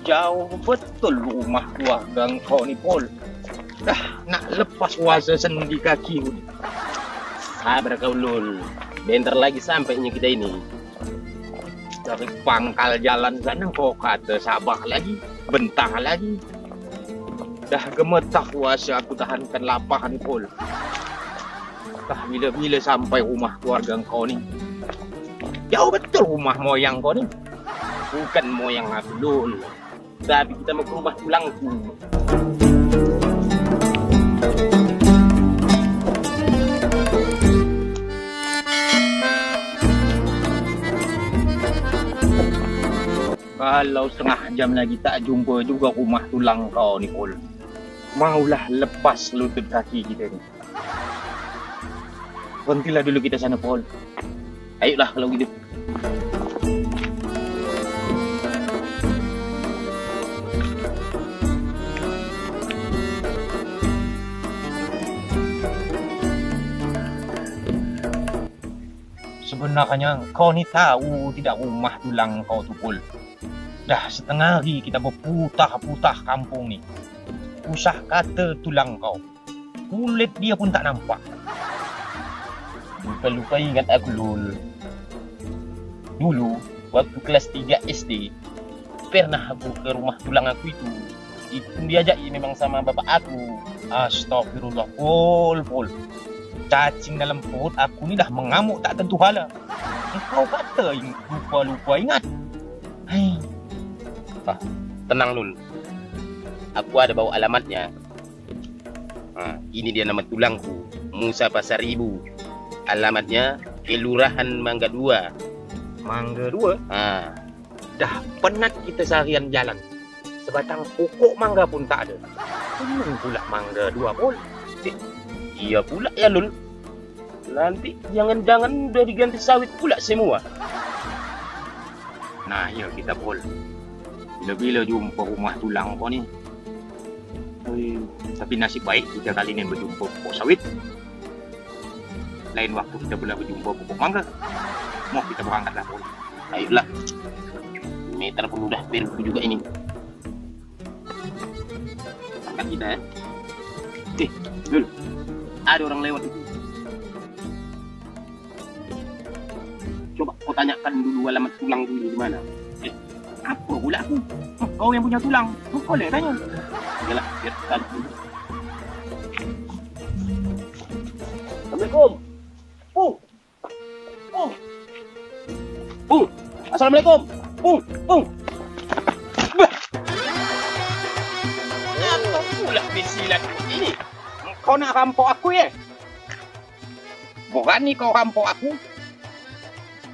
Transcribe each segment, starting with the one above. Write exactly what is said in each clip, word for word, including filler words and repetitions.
Jauh beutôi rumoh keuluwarga kau ni, Pol. Dah nak leupah kuasa sendi kaki. Sabar kau, Lul. Bentar lagi sampai nyoe kita ini. Dari pangkal jalan sana kau kata sabar lagi, bentang lagi. Dah geumeutah kuasa aku tahankan lapah ni, Pol. Dah bila-bila sampai rumoh keuluwarga kau ni. Jauh beutôi rumoh moyang kau ni. Bukan moyang aku, Lul. Tapi kita mau ke rumah tulangku. Kalau setengah jam lagi tak jumpa juga rumah tulang kau ni, Pol. Maulah lepas lutut kaki kita ni. Berhentilah dulu kita sana, Pol. Ayolah kalau gitu. Sebenarnya kau ni tahu tidak rumah tulang kau tu, Pol? Dah setengah hari kita berputar-putar kampung ni. Usah kata tulang kau. Kulét dia pun tak nampak. Lupa-lupa ingat aku, Lul. Dulu, waktu kelas tiga S D, pernah aku ke rumah tulang aku itu. Itu diajak memang sama bapak aku. Astagfirullah, Pol, Pol. Cacing dalam perut aku ni dah mengamuk tak tentu hala. Engkau kata lupa-lupa ingat. Hai. Ah, tenang, Lul. Aku ada bawa alamatnya. Ha, ini dia nama tulangku, Musa Pasaribu. Alamatnya Kelurahan Mangga Dua. Mangga Dua? Ha. Dah penat kita seharian jalan. Sebatang pokok mangga pun tak ada. Peunong pula Mangga Dua, Pol. Eh, iya pula ya, Lul. Nanti jangan-jangan udah diganti sawit pula semua. Nah, ya kita, Pol. Bila-bila jumpa rumah tulang kau ni. Ui, tapi nasib baik kita kali ni berjumpa pokok sawit. Lain waktu kita pula berjumpa pokok mangga. Mau kita berangkatlah, Pol. Ayolah. Meter pun udah berhenti juga ini. Angkat kita, ya. Eh, Dul. Ada orang lewat itu. Coba kau tanyakan dulu alamat tulang dulu di mana. Eh, apa pula aku? Kau yang punya tulang. Kau boleh tanya. Yalah, biar kita dulu. Assalamualaikum. Oh, Pung! Pung! Assalamualaikum! Pung! Pung! Bah! Apa pula bisilat ini? Kau nak rampok aku, ya? Berani kau rampok aku?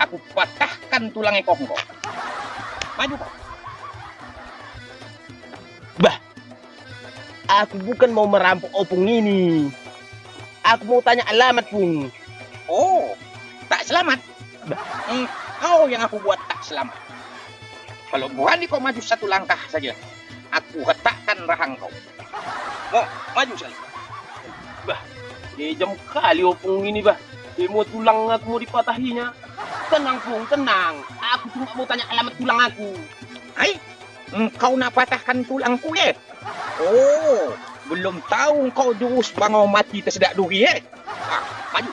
Aku patahkan tulang ekor kau. Maju kau. Bah! Aku bukan mau merampok opung ini. Aku mau tanya alamat, Pung. Oh, tak selamat? Bah, engkau yang aku buat tak selamat. Kalau berani kau maju satu langkah saja, aku retakkan rahang kau. Mau, maju saja. Bah, kejam kali opung ini, bah. Semua tulang aku mau dipatahinya. Tenang, Pung, tenang. Aku cuma mau tanya alamat tulang aku. Hai, engkau nak patahkan tulangku, ya? Oh, belum tahu engkau jurus bangaw mati teusedak duri, eh? Ha, maju.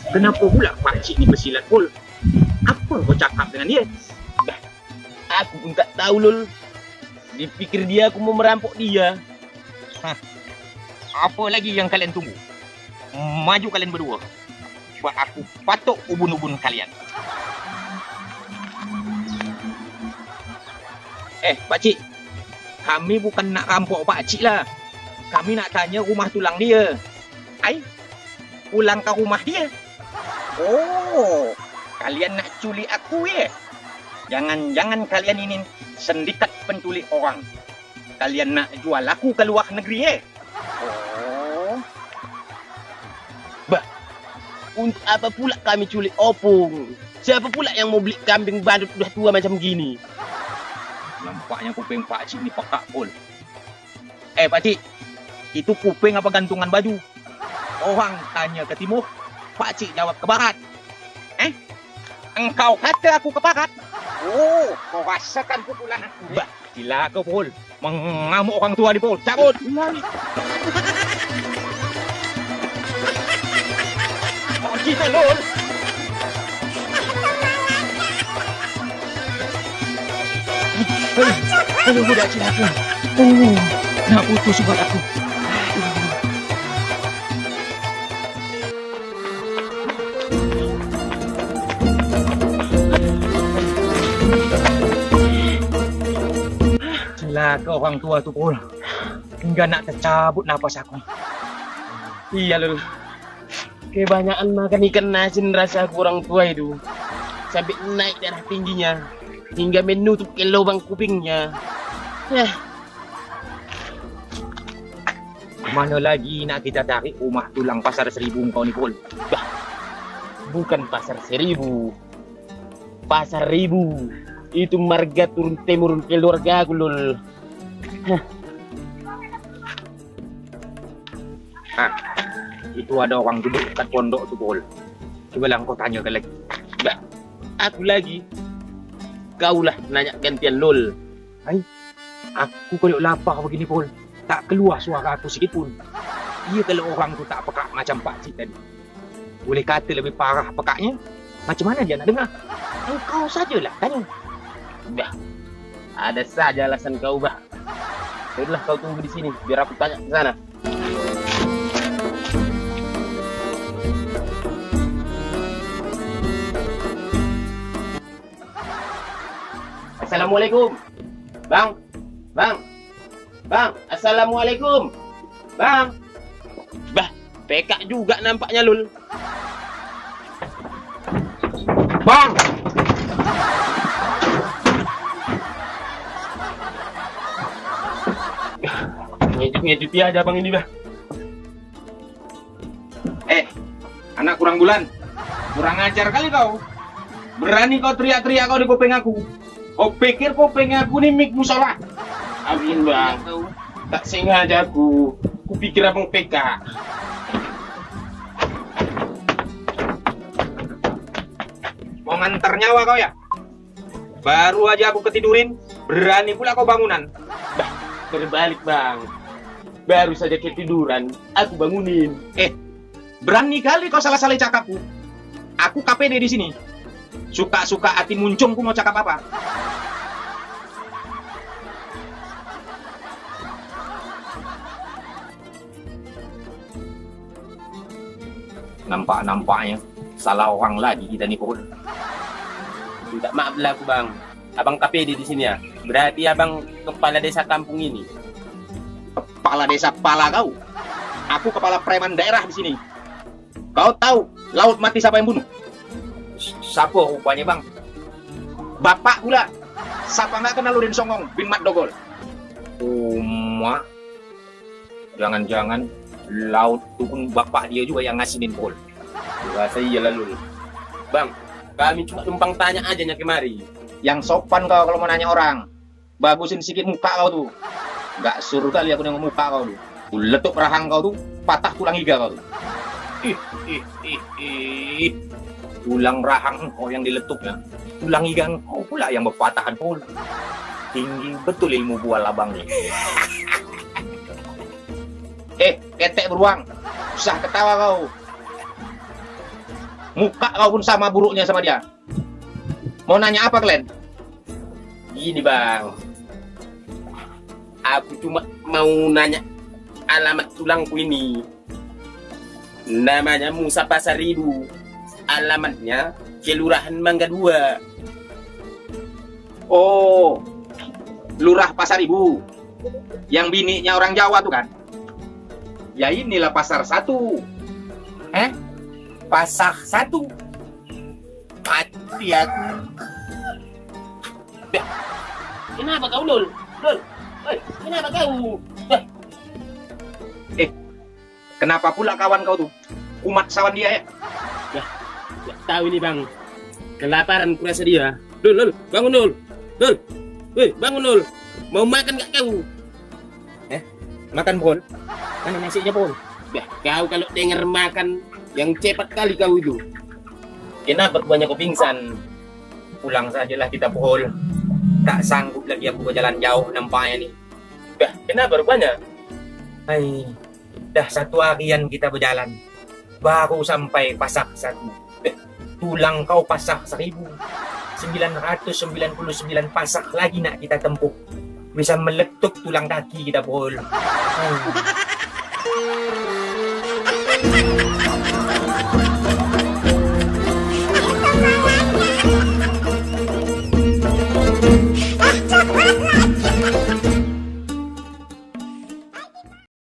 Kenapa pula pakcik ni bersilat, Pol? Apa kau cakap dengan dia? Bah, aku pun tak tahu, Lul. Dipikir dia aku mau merampok dia. Hah. Apa lagi yang kalian tunggu? Maju kalian berdua. Sebab aku patok ubun-ubun kalian. Eh, pakcik. Kami bukan nak rampok pakcik lah. Kami nak tanya rumah tulang dia. Ai, pulang ke rumah dia. Oh, kalian nak culik aku, ya? Jangan-jangan kalian ini sindikat penculik orang. Kalian nak jual aku ke luar negeri, eh? Oh. Bah, untuk apa pula kami culik opung? Siapa pula yang mau beli kambing badut udah tua macam gini? Nampaknya kuping pakcik ni pekak, Pol. Eh, pakcik, itu kuping apa gantungan baju? Orang tanya ke timur, pakcik jawab ke barat. Eh? Engkau kata aku ke barat? Oh, kau rasakan pukulan aku. Bah, sila kau pukul. Mengamuk orang tua ni, Pol. Cabut. Lari. Oh, kita, Lul. Aduh, aduh, budak cilaka. Oh, nak putus ubat aku. Celaka orang tua tu, Pol. Hingga nak tercabut nafas aku. Iya, Lul. Kebanyakan makan ikan asin rasa aku orang tua itu. Sampai naik darah tingginya. Hingga menutup ke lubang kupingnya. Yah. Mana lagi nak kita cari rumah tulang Pasar Seribu kau ni, Pol? Bah, bukan Pasar Seribu. Pasar Ribu. Itu marga turun temurun keluarga aku, Lul. Hah. Ah, itu ada orang duduk dekat pondok tu, Pol. Cuba lah kau tanyakan lagi. Bah, aku lagi. Kau lah nanya gantian, Lul. Hai, aku kalau lapar begini, Pol, tak keluar suara aku sikit pun. Iya kalau orang tu tak pekak macam pakcik tadi. Boleh kata lebih parah pekaknya, macam mana dia nak dengar? Engkau sajalah tanya. Bah, ada saja alasan kau, Bah. Sudahlah, kau tunggu di sini, biar aku tanya ke sana. Assalamualaikum. Bang. Bang. Bang. Assalamualaikum. Bang. Bah, pekak juga nampaknya, Lul. Bang. Ngejut-ngejut ya ada abang ini, Bah. Eh, anak kurang bulan. Kurang ajar kali kau. Berani kau teriak-teriak kau di kuping aku. Kau pikir kuping aku ni mik musola? Amin, Bang. Tak sengaja aku. Kupikir abang pekak. Mau ngantar nyawa kau ya? Baru aja aku ketidurin, berani pula kau bangunan. Bah, berbalik, Bang. Baru saja ketiduran, aku bangunin. Eh, berani kali kau salah-salah cakapku. Aku K P D di sini. Suka-suka hati muncungku mau cakap apa. Nampak-nampaknya salah orang lagi kita ni, Pol. Minta maaf lah aku, Bang. Abang K P D di sini ya. Berarti abang kepala desa kampung ini. Kepala desa pala kau. Aku kepala preman daerah di sini. Kau tahu laut mati siapa yang bunuh? Siapa rupanya, Bang? Bapak pula. Siapa nggak kenal Udin Songong bin Mat Dogol? Uma. Jangan-jangan laut tu pun bapak dia juga yang ngasinin, Pol. Rasa iya lalu. Bang, kami cuma numpang tanya aja nya kemari. Yang sopan kau kalau mau nanya orang. Bagusin sikit muka kau tu. Nggak sur kali aku nengok muka kau tu. Ku letup rahang kau tu, patah tulang iga kau tu. Ih, ih, ih, ih. Tulang rahang kau yang diletup ya. Tulang iga kau pula yang berpatahan, Pol. Tinggi betul ilmu bual abang ni. Eh, ketek beruang. Usah ketawa kau. Muka kau pun sama buruknya sama dia. Mau nanya apa kalian? Gini, Bang. Aku cuma mau nanya alamat tulangku ini. Namanya Musa Pasaribu. Alamatnya Kelurahan Mangga Dua. Oh, Lurah Pasaribu. Yang biniknya orang Jawa tu kan? Ya inilah Pasar Satu. Eh? Pasar Satu? Mati aku. Dah. Kenapa kau, Lul? Lul, oi, kenapa kau? Dah. Eh, kenapa pula kawan kau tu? Kumat sawan dia ya? Dah. Tak tahu ini, Bang. Kelaparan kurasa dia. Lul, Lul, bangun, Lul. Lul. Weh, bangun, Lul. Mau makan gak kau? Eh, makan, Pol? Mana nasinya, Pol? Bah, kau kalau denger makan yang cepat kali kau itu. Kenapa rupanya kau pingsan? Pulang sajalah kita, Pol. Tak sanggup lagi aku berjalan jauh nampaknya ni. Bah, kenapa rupanya? Hai, dah satu harian kita berjalan. Baru sampai pasak satu. Eh, tulang kau pasak seribu. Sembilan ratus sembilan puluh sembilan pasak lagi nak kita tempuh. Bisa meletup tulang kaki kita, Pol. Hai.